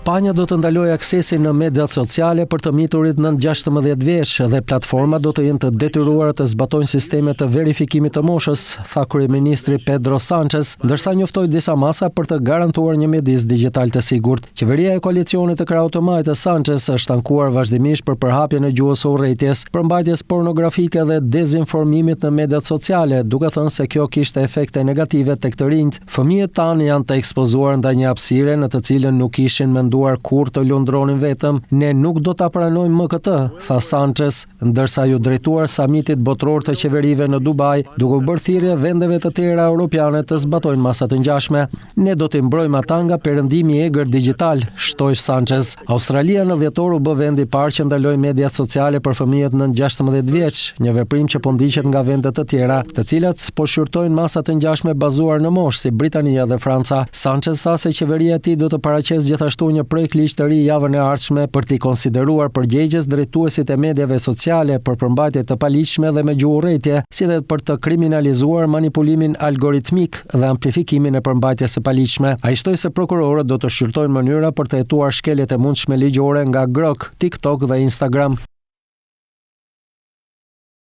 Spanja do të ndalojë aksesin në mediat sociale për të miturit nën 16 vjeç dhe platformat do të jenë të detyruara të zbatojnë sisteme të verifikimit të moshës, tha kryeministri Pedro Sanchez, ndërsa njoftoi disa masa për të garantuar një mjedis digjital të sigurt. Qeveria e koalicionit të krahut të majtë të Sanchez është ankuar vazhdimisht për përhapjen e gjuhës së urrejtjes, përmbajtjes pornografike dhe dezinformimit në mediat sociale, duke thënë se kjo kishte efekte negative tek të rinjtë. Fëmijët tanë janë të ekspozuar ndaj një hapësire në të cilën nuk kishin menduar kurrë të lundronin vetëm. Ne nuk do ta pranojmë më këtë, tha Sanchez, ndërsa iu drejtuar samitit botëror të qeverive në Dubai, duke u bërë thirrje vendeve të tjera europiane të zbatojnë masa të ngjashme. Ne do t'i mbrojmë ata nga perëndimi i egër digjital, shtoi Sanchez. Australia në dhjetor u bë vendi i parë që ndaloi mediat sociale për fëmijët nën 16 vjeç, një veprim që po ndiqet nga vende të tjera, të cilat po shqyrtojnë masa të ngjashme bazuar në moshë si Britania dhe Franca. Sanchez tha se qeveria e tij do të paraqesë gjithashtu një projektligj të ri javën e ardhshme për t'i konsideruar përgjegjës drejtuesit e mediave sociale për përmbajtje të paligjshme dhe me gjuhë urrejtje, si dhe për të kriminalizuar manipulimin algoritmik dhe amplifikimin e përmbajtjes së paligjshme. Ai shtoi se prokurorët do të shqyrtojnë mënyra për të hetuar shkeljet e mundshme ligjore nga Grok, TikTok dhe Instagram.